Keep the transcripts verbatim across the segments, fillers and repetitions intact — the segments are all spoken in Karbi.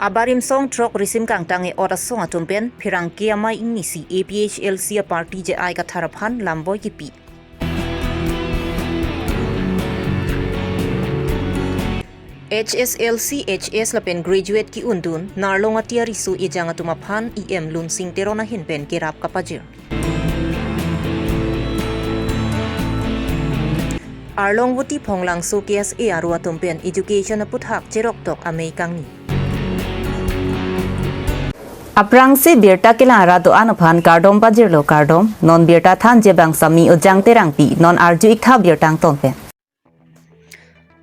Abarim song throk risim kangtang e-ot asong atum pen pherangke amei ingnisi A P H L C a-party J I Kathar aphan lamboi kipi. H S L C, H S lapen graduate ki-undun Narlong ati ariso ejang atum aphan E M Lunsing Teron ahin pen kerap kapajir. Arlong Voti Phonglangso K S A aru atum pen education aputhak cheroktok amei kangni. Aphrangsi birta kelang ra do-an aphan kardom pajirlo, kardom. Non birta thanji abang Sami Ojang Terangpi, non arju-ik tha birta angton pen.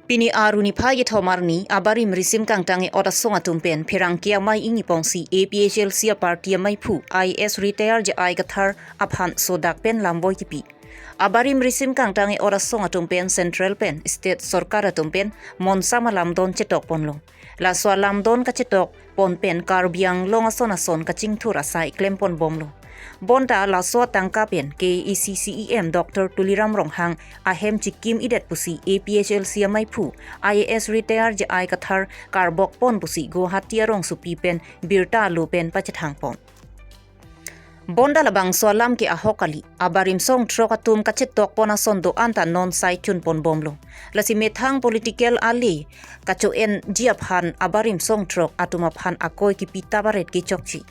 Pini arni phai kethom arni, abarim risim kangtang e-ot asong atum pen pherangke amei ingni pongsi A P H L C a-party ameiphu I A S retired J I Kathar aphan sodak pen lamboi kipi. Abarim risim kangtang e-ot asong atum pen central pen state sorkar atum pen monsam alamdon chetok ponlo. Laso alamdon kachetok pon pen Karbi Anglong ason ason kachingthur asai klem pon bomlo. Bonta laso atangka pen K A A C C E M Doctor Tuliram Ronghang ahem chikim-idet pusi A P H L C ameiphu I A S retired J I Kathar karbok pon pusi Guwahati arongsopi pen birta alo pen pachethang pon. Bonta labangso alam ke ahok kali, abarim song throk atum kachetok pon ason do-an ta non sai chun pon bomlo. Lasi methang political ali kacho-enji aphan abarim song throk atum aphan akoi kipi ta baret kechokche.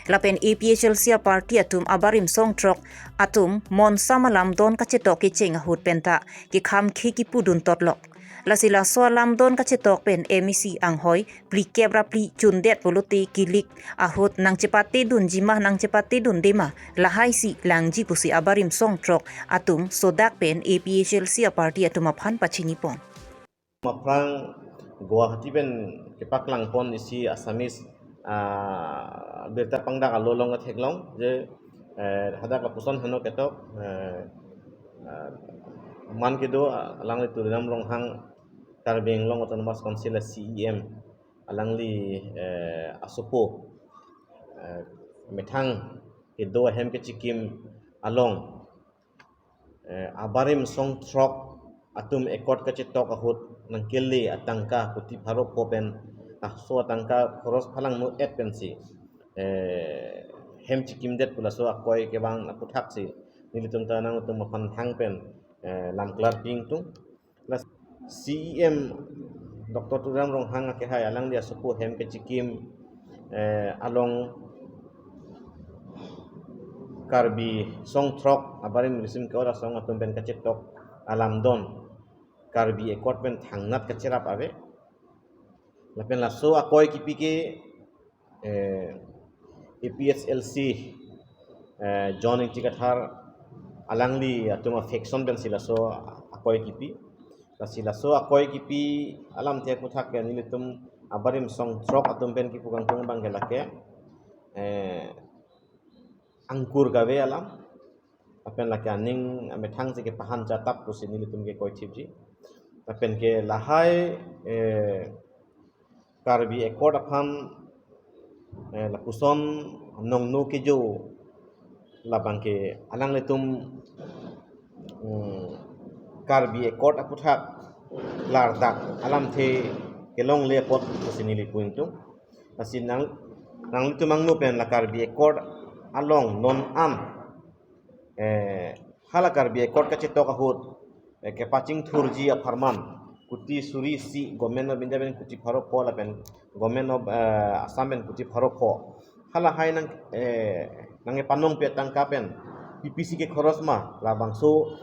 Lapen A P H L C a-party atum abarim song throk atum monsam alamdon kachetok kecheng ahut penta kekham khe kipu dun totlok. Lasi laso alamdon kachetok pen M A C anghoi phlikep ra phli chundet pulote kilik ahut nangchepate dunji ma nangchepate dunde ma, lahai si langji pusi abarim song throk atum sodak pen A P H L C a-party atum aphan pachini pon. Aphrang Guwahati pen kepaklang pon isi Assamese, ah, birta pangdak alo along ketheklong je, eh, hadak lapuson heno ketok, eh, ah, man kedo, ah, alangli Tuliram Ronghang, Karbi Anglong Autonomous Council a-C E M, alangli, eh, asopo, eh, methang kedo ahem kechikim along, eh, abarim song throk atum e-court kachetok ahut nangkele atangka kuti pharo pho pen, ah, laso atangka khoros phalangno-et pensi, eh, hem chikimdet pu laso akoi kevang aputhak si nelitum ta nangtum aphan hang pen, eh, lam klar pi ingtung. Lasi C E M Doctor Tuliram Ronghang akehai alangli asopo hem kechikim, eh, along Karbi song throk abarim risim ke-ot asong atum pen kachetok alamdon Karbi e-court pen thangnat kacherap ave. Lapen laso akoi kipi ke, eh, A P H L C, eh, John Ingti Kathar alangli atum a-faction pensi laso akoi kipi. Lasi laso akoi kipi alamthe aputhak ke nelitum abarim song throk atum pen kipu kangtung abang ke lake, eh, angkur kave alam. Lapen lake aning amethang si kepahan chatap pusi nelitum ke koithipji. Lapen ke lahai, eh, Karbi e-court aphan, eh, lapuson nongno kejo labang ke alanglitum, mm, Karbi e-court aputhak klardak alamthe kelongle apot pusi neli pu ingtung. Lasi nang, nanglitum angno pen la Karbi e-court along non an, eh, hala Karbi e-court kachetok ahut, eh, kepachingthurji apharman kuti suri isi Government of India pen kuti pharo pho lapen Government of, eh, Assam pen kuti pharo pho. Halahai nang, eh, nangkepanong pi atangka pen P P C ke khoros ma, labangso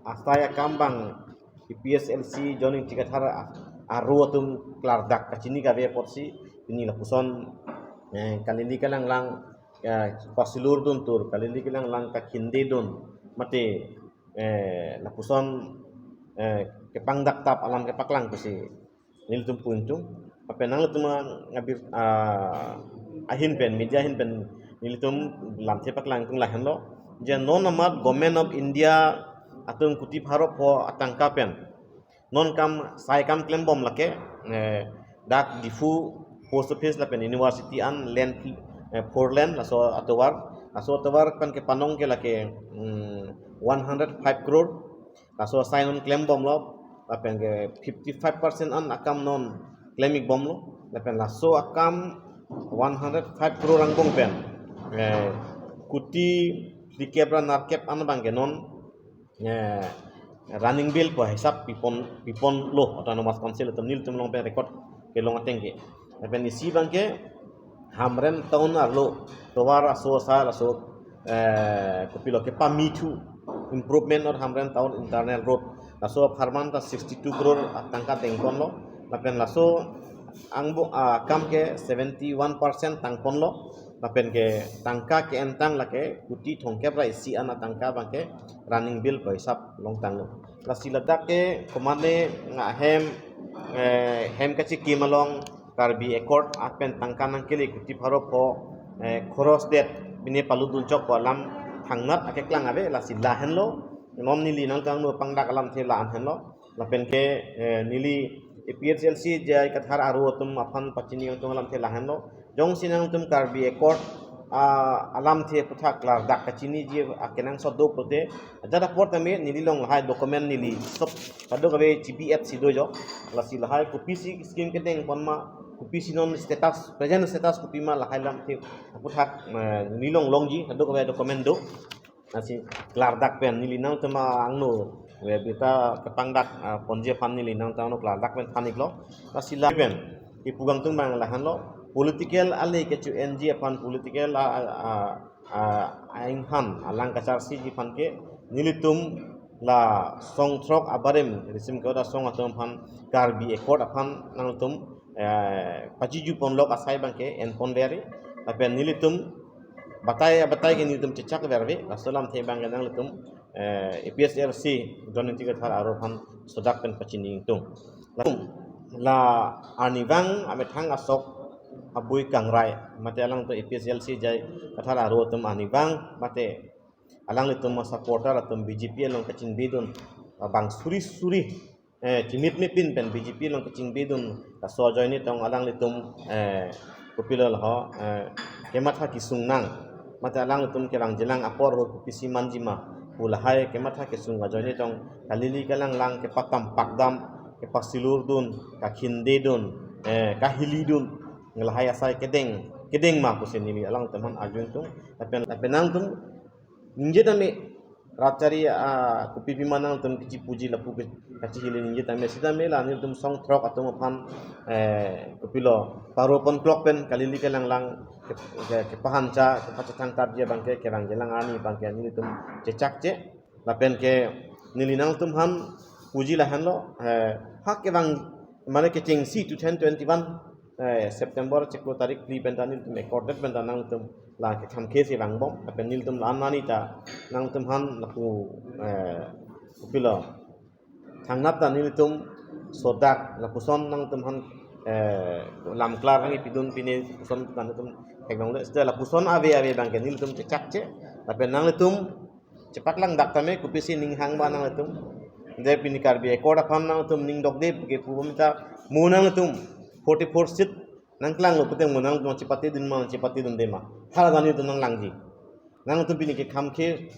asai akam abang A P H L C John Ingti Kathar a-, aru atum klardak kachini kave apotsi pini lapuson, eh, kalili kalanglang, eh, pasilur duntur, kalili kalanglang kakhinde dun mate, eh, lapuson, eh, kepangdak tap alam kepaklang pusi nelitum pu ingtung. Lapen nanglitum angabir, ah, ahin pen, media ahin pen nelitum lamthe paklang ingtung lahenlo. Je non amat Government of India atum kuti pharo pho atangka pen non kam sai kam klembom lake, eh, dak Diphu post office lapen university an land, eh, four lane laso atovar, laso atovar pen kepanong ke lake, mm, one hundred five crore. Laso asai non klembomlo, lapen ke fifty five percent an akam non klem-ikbomlo. Lapen laso akam one hundred five crore angbong pen, eh, kuti phlikep ra nerkep an abangke non, eh, running bill pu hisap pipon, piponlo Autonomous Council atum, nelitum along pen record kelong ateng ke. Lapen isi abangke Hamren town arlo tovar aso asar aso, eh, kopilo kepamithu improvement or Hamren town internal road, laso apharman ta sixty two crore atangka dengponlo. Lapen laso angbong akam ke seventy one percent tangponlo. Lapen ke tangka ke-entang lake kuti thomkep ra isi an atangka abangke running bill pu hisap longtanglo. Lasi ladak ke komatne nga hem, eh, hem kachikim along Karbi Accord apen tangka nangkele kuti pharo pho, eh, khoros det bine palutdun chok pu alam thangnat akeklang ave. Lasi lahenlo, non neli nangkangno pangdak alamthe la-an henlo. Lapen ke, eh, neli A P H L C J I Kathar aro atum aphan pachini kangtung alamthe lahenlo. Jongsi nangtum Karbi Accord, ah, alamthe aphuthak klardak kachiniji akenangsot do pulote, ajat apor tame neli along lahai document neli sop kadokave chibi-et si do jo. Lasi lahai kopisi scheme kedengpon ma, kopisi non status, present status kopima lahai alamthe aphuthak, eh, neli along longji, kadokave document do. Lasi klardak pen neli nangtum angno, eh, birta kepangdak, ah, ponji aphan neli nangtum angno klardak pen than-iklo. Lasi lapen ipu kangtung abang lahenlo, political ale kecho-enji aphan, political a, a, a, a, ainghan alang kacharsiji aphan ke nelitum la songthrok abarim risim kevot asong atum aphan Karbi Accord aphan nangtum, eh, pachijuponlok asai abangke enponver-i. Lapen nelitum batai batai ke nelitum chechakver ave, laso alamthe abangke nanglitum, eh, A P H L C Joint Executive Kathar aro aphan sodak pen pachini ingtung. Latum la arnivang amethang asok abui kangrai, mate alangtum A P H L C J I Kathar aro atum arnivang, mate alanglitum a-supporter atum B J P along kachingbidun, abang suri suri, eh, chimit mepin pen B J P along kachingbidun, laso ajoine tong alanglitum, eh, kopilo laho, eh, kematha kesung nang, mate alanglitum kevangjilang apor ahut kopisi manji ma pu lahai kematha kesung ajoine tong kalili kalanglang kepatam pakdam, kepasilurdun, kakhindedun, eh, kahilidun, lahai asai kedeng, kedeng ma pusi neli alangtum aphan arju ingtung. Lapen, lapen nangtum ningje tame rat chari, ah, kopi pima nangtum kechipuji lapu ke, kachihili ningje tame, sitame la nelitum songthrok atum aphan, eh, kopilo paroponplok pen kalili kalanglang ke, ke, kepahancha, kepachethang tarji abangke kevangjilang arni abangke nelitum chechakche. Lapen ke neli nangtum aphan puji lahenlo, eh, ha kevang mane kechengsi two thousand twenty-one, eh, September chiklo tarik phli pen ta nelitum accorded pen ta nangtum la kekhamkhe si vangbom, lapen nelitum la-an arni ta nangtum aphan lapu, eh, kopilo thangnat ta nelitum sodak lapuson nangtum aphan, eh, lamklar nangpidun pine lapuson ta nelitum theklongle. Seta lapuson ave ave abangke nelitum chechakche. Lapen nanglitum chepaklangdak tame kopisi ning hang ba nanglitum. De pini Karbi Accord aphan nangtum ning dokde puke pubom ta mo nangtum forty four seat nangklanglo pute mo nangtum chepatedun ma chepatedunde ma. Hala ta nelitum nanglangji. Nangtum pini kekhamkhe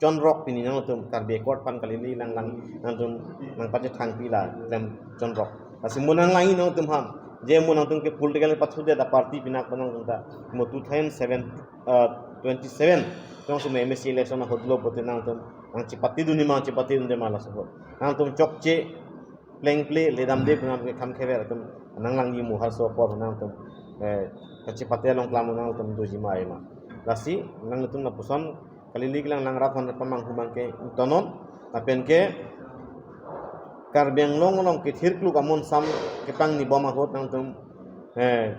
chonrok pini nangtum Karbi Accord aphan kalili langlang nangtum nangpachethangpi la klem chonrok. Lasi mo nanglangji nangtum aphan. Je mo nangtum ke political pathudet a-party pinak nangtum ta mo two thousand seven, uh, twenty-seven jongsi M A C election ahut lo pute nangtum nangchepatedunde ma chepatedunde ma laso ahut. Nangtum chokche plengple ledamde pu nangtum kekhamkhever atum nanglangji mo harso apor nangtum, eh, kachepate along klam nangtum doji ma ema. Lasi nangtum lapuson kalili kalanglang rat aphan pamanghu abangke ingtonon, lapen ke Karbi Anglong along kethirkluk amonsam kepangnibom ahut nangtum, eh,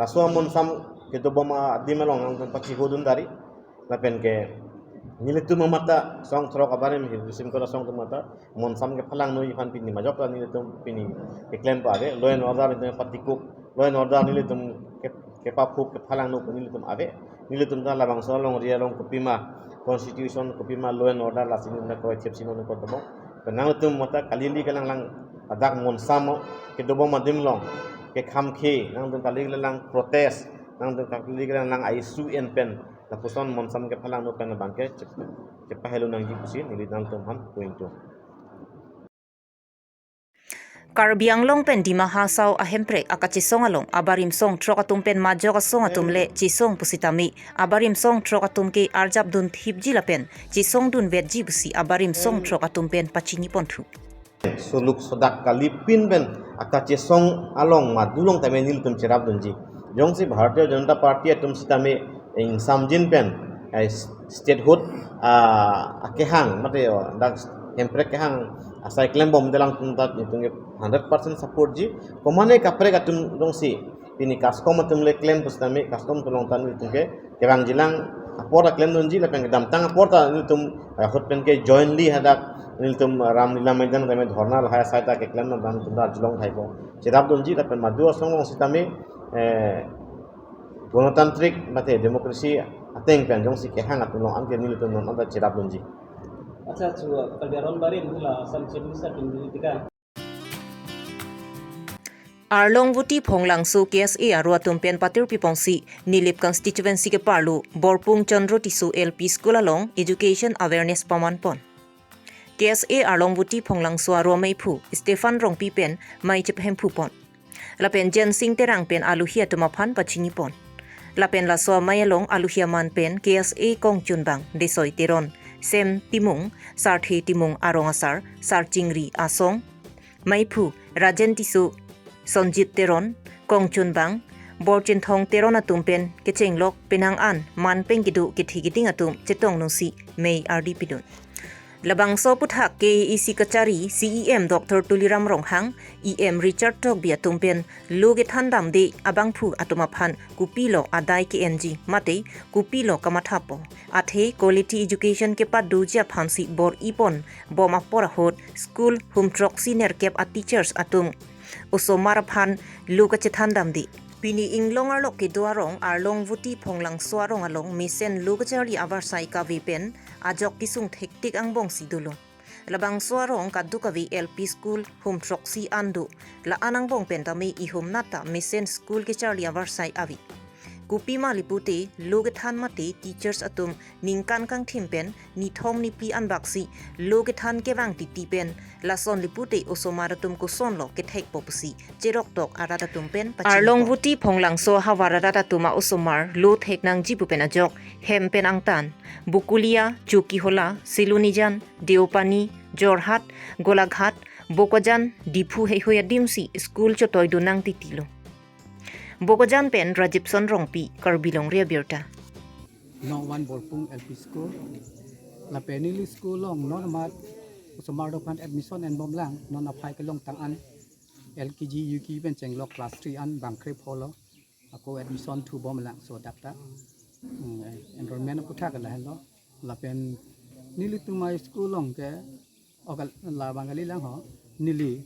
laso amonsam kedobom adim along nangtum pachihodun dari. Lapen ke nelitum amat ta songthrok abarim hi risim kevot asong atum amat ta monsam kephalangno aphan pini majok ta nelitum pini keklem pa ave, law and order nelitum patikuk, law and order nelitum ke, kepaphuk kephalangno pu nelitum ave. Nelitum ta labangso alongri along kopima constitution, kopima law and order lasi nelitum kroithip si nelitum kotobong. Penang nelitum amat ta kalili kalanglang ladak monsam kedobom adim along kekhamkhe nangtum kalili kalanglang protest, nangtum kalili kalanglang a-issue en pen lapuson monsam kephalangno pen abangke chep-, chepahelo nangji pusi neli nangtum aphan pu ingtung. Karbi Anglong pen Dima Hasao ahemprek akachesong along abarim song throk atum pen majok asong atum le chesong pusitame abarim song throk atum ke arjapdun thipji lapen chesongdun vetji pusi abarim song throk atum pen pachiniponthu. Suluk sodak kalipin pen akachesong along madulong tame nelitum cherapdunji. Jongsi Bharatiya Janata Party atum sitame ingsamjin pen, eh, statehood, ah, akehang, mate, oh, dak hemprek kehang asai klembom delang atum ta nelitum ke hundred percent support ji. Komane kaprek atum jongsi pini CASCOM atum le klem pusitame CASCOM atum along ta nelitum ke kevangjilang apor ta klemdunji lapen kedamtang apor ta nelitum, eh, ahut pen ke jointly hadak nelitum Ramlila Maidan tame dhorna lahai asai ta keklem nang dam atum ta arjulong thaipo. Cherapdunji lapen madu asong along sitame, eh, Gonotantrik mate democracy ateng pen jongsi kehang atum along anke nelitum non anta cherapdunji. Acha chu Karbi Anglong barim la Assam Chief Minister pen neli tika. Arlong Vuti Phonglangso K S A aro atum pen patir pipongsi Nilip constituency ke parlo Borpung Chandra Tisso L P School along education awareness pamanpon. K S A Arlong Vuti Phonglangso aro meiphu Stephen Rongpi pen mei chephemphupon. Lapen Jensing Terang pen aluhi atum aphan pachinipon. Lapen laso amei along aluhi aman pen K S A kongchunbang Desoi Teron, Sem Timung, Sarthe Timung arong asar, Sarchingri Asong, meiphu Rajen Tisso, Sonjit Teron, kongchunbang Borchinthong Teron atum pen kechenglok penang an man peng kedo kethe keding atum chetong nungsi mei ardi pidun. Labangso aputhak K A A C kachari C E M Doctor Tuliram Ronghang, E M Richard Tokbi atum pen lo kethan damde abangphu atum aphan kopilo adai ke-enji mate kopilo kamathapo. Athe quality education kepadoji aphansi bor-ipon bom apor ahut school hum throksi nerkep a teachers atum osomar aphan lo kachethan damde. Pini inglong arlok kedo arong Arlong Vuti Phonglangso arong along mesen lo kacharli avarsai kave pen ajok kesung thektik angbongsi dolo. Labangso arong kadokave L P school hum throksi an do. La-an angbong pen tame ihum nata mesen school kecharli avarsai ave. Kopima lipute lo kethan mate teachers atum ningkan kangthim pen nithom niphli anbaksi lo kethan kevang titi pen lason lipute osomar atum kosonlo kethekpo pusi cheroktok arat atum pen pachini. Arlong Vuti Phonglangso havar arat atum a-osomar lo thek nangji pu pen ajok hem pen angtan Bokolia, Chokihola, Silonijan, Deopani, Jorhat, Golaghat, Bokajan, Diphu heihui adimsi school chotoidun nang titilo. Bokajan pen Rajibson Rongpi, Karbi Longri Abirta. Non van Borpung L P School. Lapen neli school along non amat osomar do aphan admission enbomlang, non aphai kelong tang an L K G, U K G pen chenglok class three an bangkre pholo. Ako admission thubomlang so dak ta. Hmm, eh, enrollment aputhak lahenlo. Lapen nelitum a-school along ke oka labang kalilang ho, neli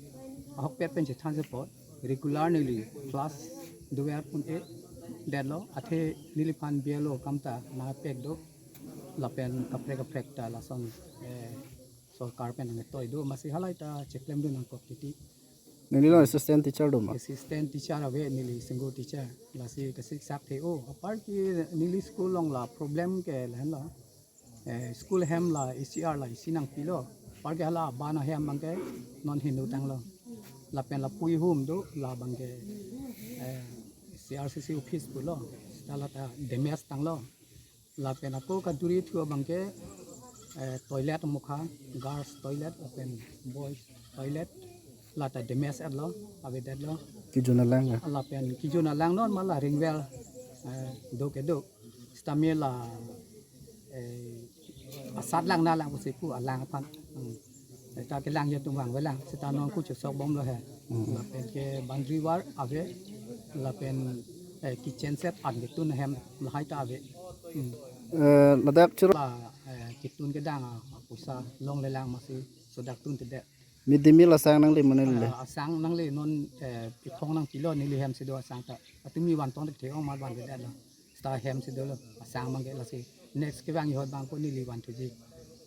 ahokpet pen chethanji apot regular neli class dover pon-e detlo, athe neliphan B L O akam ta nangpek do, lapen kaprek kaprek ta lason, eh, sorkar pen nangtoi do, masi halai ta cheklemdun nangkok titi. Neli lo assistant teacher do ma? Assistant teacher ave, neli single teacher. Lasi kasiksak the-o. Apar ke neli school along la problem ke lahenlo. Eh, school hem la E C R la isi nangpilo. Apar ke hala aban ahem abang ke non hinu tanglo. Lapen la pui hum do labang ke, eh, C R C C office pulo. Seta la ta damage tanglo. Lapen ako kaduri thu abang ke, eh, toilet amokha, girls toilet lapen boys toilet, la ta damage etlo, avedetlo. Kejun alang ya? Lapen kejun alang non ma la ring well, eh, do kedo. Sitame la, eh, asat lang na lang pusi pu alang aphan. Hmm. Seta kelang atum vangvelang, seta non ku chosokbomlo he. Hmm. Lapen ke boundary wall ave, lapen, eh, kitchen set an ketun ahem lahai ta ave. Hmm. Eh, ladak chiro. La, eh, ketun kedang apoisa longlelang masi sodak tuntedet. Mid day meal asang nangle ma neli le? Eh, asang nangle non, eh, iphong nangpilo neli hem si do asang ta. Atumi van tong dek the-ong mat van kedetlo. Seta hem si dolo, asang abang ke lasi. Next kevang ihot abang ko neli van thuji.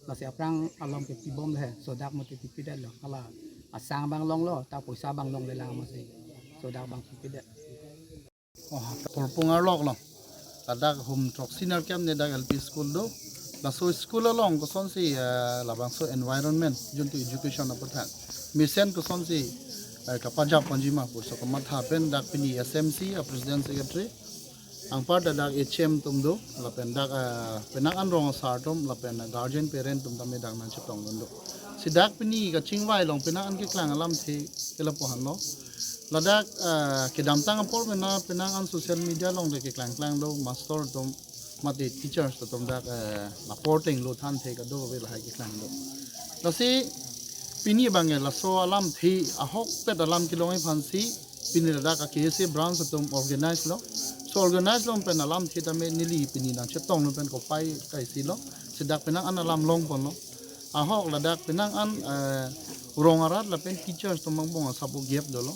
Lasi aphrang along ke pibomle, sodak mati pipedetlo. Hala asang abang longlo, ta poisa abang longlelang masi. Sodak abang pipedet. Oh, Borpung arlok lo. Ladak hum throksi nerkep ne dak L P school do. Laso school along kosonsi, eh, labangso environment, juntu education aputhak. Mesen kosonsi, eh, kapajap ponji ma pusi kamatha pen dak pini S M C a President Secretary, anparta dak H M atum do, lapen dak, eh, penang an rong asar atum, lapen guardian parent atum tame dak nangchetongdun do. Si dak pini kachingvai along penang an keklang alamthe ke lapu-an lo. Ladak, eh, kedamtang apor pen penang an social media along de keklang klang do, master atum mate teachers atum dak, eh, apor ateng lo thanthe kadokave lahai keklang do. Lasi pini abangke laso alamthe ahokpet alam kelongji aphansi pini ladak a K S A branch atum organize lo. So organize lo pen alamthe tame neli pini nangchetongdun pen kopai kaisi lo. Si dak penang an alam longponlo. Ahok ladak penang an, eh, rong arat lapen teachers atum angbong asap ugep dolo.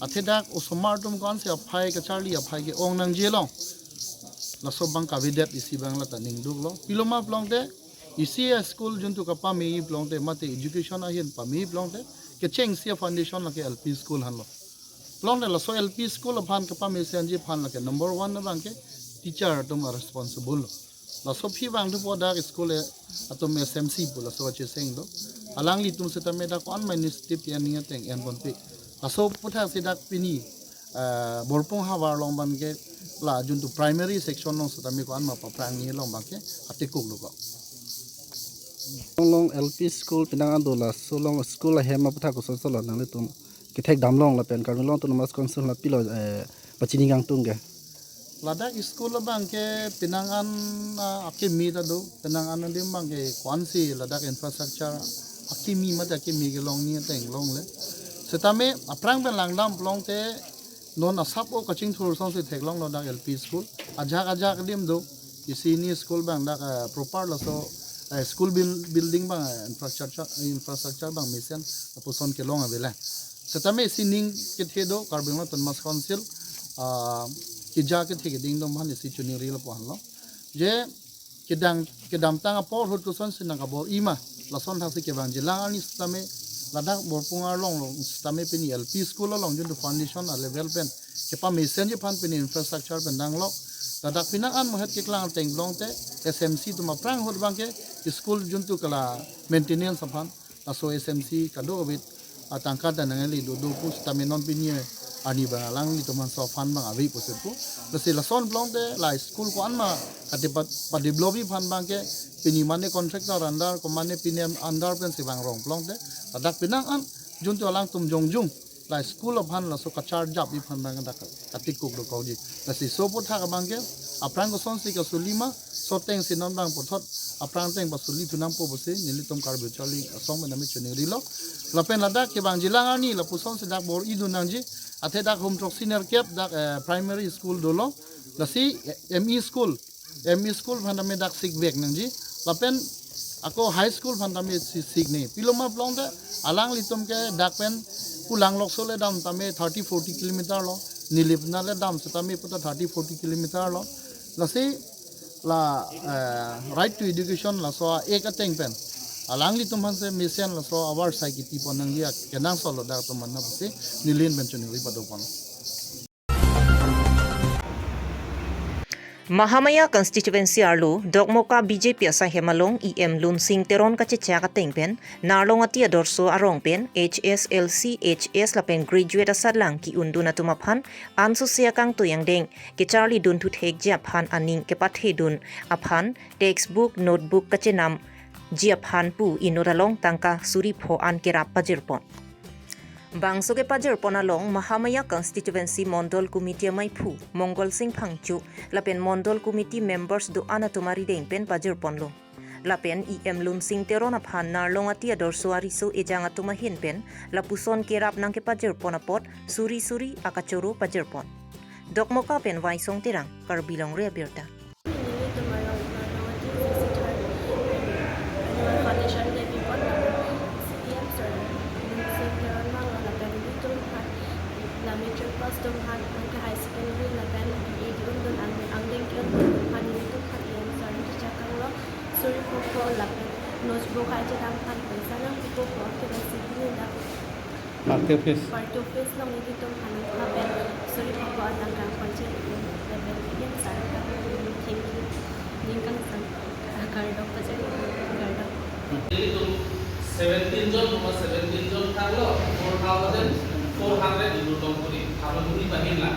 Athe dak osomar atum ko-ansi aphai kacharli aphai ke-ong nangji along, laso abang kavedet isi abang lata ningduk lo. Pilo ma pulote, isi a school juntu kapame pulote, mate education ahin pame pulote, kechengsi a foundation lake L P school henlo. Pulote laso L P school aphan kapame senji aphan lake number one abangke teacher atum a responsible lo. Laso aphi abang thupo dak school, eh, atum S M C pu laso kacheseng do. Alanglitum setame dak ko-an ma initiative ke-en ning ateng enponpe. Laso aputhak si dak pini, eh, Borpung havar along abangke la juntu primary section along setame ko-an ma paphrangji along abangke atekuk lo ko. Along L P school penang an do, laso along school ahem aputhak koson solo nanglitum kethek damlong lapen Karbi Anglong Autonomous Council la pilo, eh, pachini kangtung ke? Ladak school abangke penang an, ah, akimi ta do, penang an adim abangke ko-ansi ladak infrastructure akimi mate akimi kelong ning ateng longle. Setame aphrang pen langdam pulote non asap o kachingthur asonsi theklonglo dak L P school. Ajak ajak adim do, isi ni school abang dak, eh, proper laso, eh, school buil-, building abang, eh, infrastructure, infrastructure abang mesen lapuson kelong avelang. Setame isi ning kethe do, Karbi Anglong Autonomous Council, ah, keja kethe keding atum aphan isi choningri lapu-an lo. Je kedang, kedamtang apor ahut kosonsi nangkabor-i ma, lason thaksi kevangjilang arni setame, ladak Borpung arlong along setame pini L P school along juntu foundation a level pen kepame senji aphan pini infrastructure pen danglok. Ladak penang an mohet keklang ateng pulote S M C atum aphrang ahut abangke school juntu kala maintenance aphan laso S M C kadokave atangka ta nangli do do pu setame non pini arni abang alanglitum aphan so fund abang ave pusi pu. Lasi lason pulote la school ko-an ma kate pa, padevelopji aphan abangke pini mane contractor under ko mane pini under pensi vangrong pulote ladak penang an juntu alangtum jongjung la school aphan laso kacharjapji aphan abang dak katikuk do kauji. Lasi so aputhak abangke aphrang kosonsi kasuli ma, so atengsi non abang puthot aphrang ateng pasuli thu nangpo pusi nelitum Karbi Charli Asong pen tame choningrilo. Lapen ladak kevangjilang arni lapusonsi dak bor-idun nangji, athe dak hum throksi nerkep dak, eh, primary school dolo. Lasi, eh, M E school, M E school aphan tame dak sikvek nangji. Lapen ako high school aphan tame si sikne. Pilo ma pulote alanglitum ke dak pen Kulang Lokso le dam tame thirty forty kilometer lo. Nilip na le dam setame puta thirty forty kilometer lo. Lasi la, eh, right to education laso a-act ateng pen alanglitum aphansi mesen laso avarsai kipipon nangji akenangsot lo dak atum aphan pusi neli pen choningri padopon. Mahamaya constituency arlo Dokmoka B J P asaihem along E M Lunsing Teron kachechak ateng pen Narlongati adorso arong pen H S L C, H S lapen graduate asatlang ki-undun atum aphan ansose akangtui angdeng kecharlidun thuthekji aphan aning kepathedun aphan textbook, notebook kachenamji aphan pu inut along tangka suri pho an kerap pajirpon. Bangso kepajirpon along Mahamaya Constituency Mondol Committee amaiphu Mongol Sing Phangcho lapen Mondol Committee members do-an atum arideng pen pajirponlo. Lapen E M Lunsing Teron aphan Narlongati adorso ariso ejang atum ahin pen lapuson kerap nangkepajirpon apot suri suri akachoro pajirpon. Dokmoka pen Vaisong Terang, Karbi Longri Abirta. Nelitum arong Narlongati sixty-third Annual Foundation Day apot C E M sir Lunsing Teron vanglo lapen nelitum aphan la matric pass atum aphan, anke higher secondary lapen B A ke-undun ang, angdeng ke-undun aphan nelitum aphan E M sir nangchechak akanglo suri pho pho lapen notebook hai chedam aphan paisa nangpipo pho ke lasi pini dak party office, party office along nelitum aphan nangkha pen suri pho pho atangka pon chedam lapen E M sir ta thank you. Ningkangsam kardom pajir, kardom. Nelitum seventeen jon, seventeen jon thanglo, four thousand Four hundred into tong puri, tharo hini bahin la.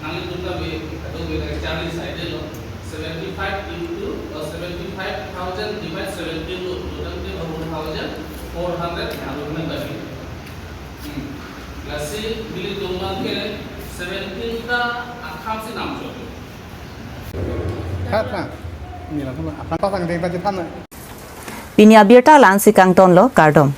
Nanglitum ta be, ado be charli side lo. Seventy-five into, uh, seventy-five thousand divide seventeen lo, total ke one thousand four hundred tharo hini bahin. Hmm. Lasi nelitum abang ke seventeen ta akham si namchot. Kha, kha. Nila thuma, aphan pasang deng ta chethan na. Pini abirta la-ansi kangtonlo, kardom.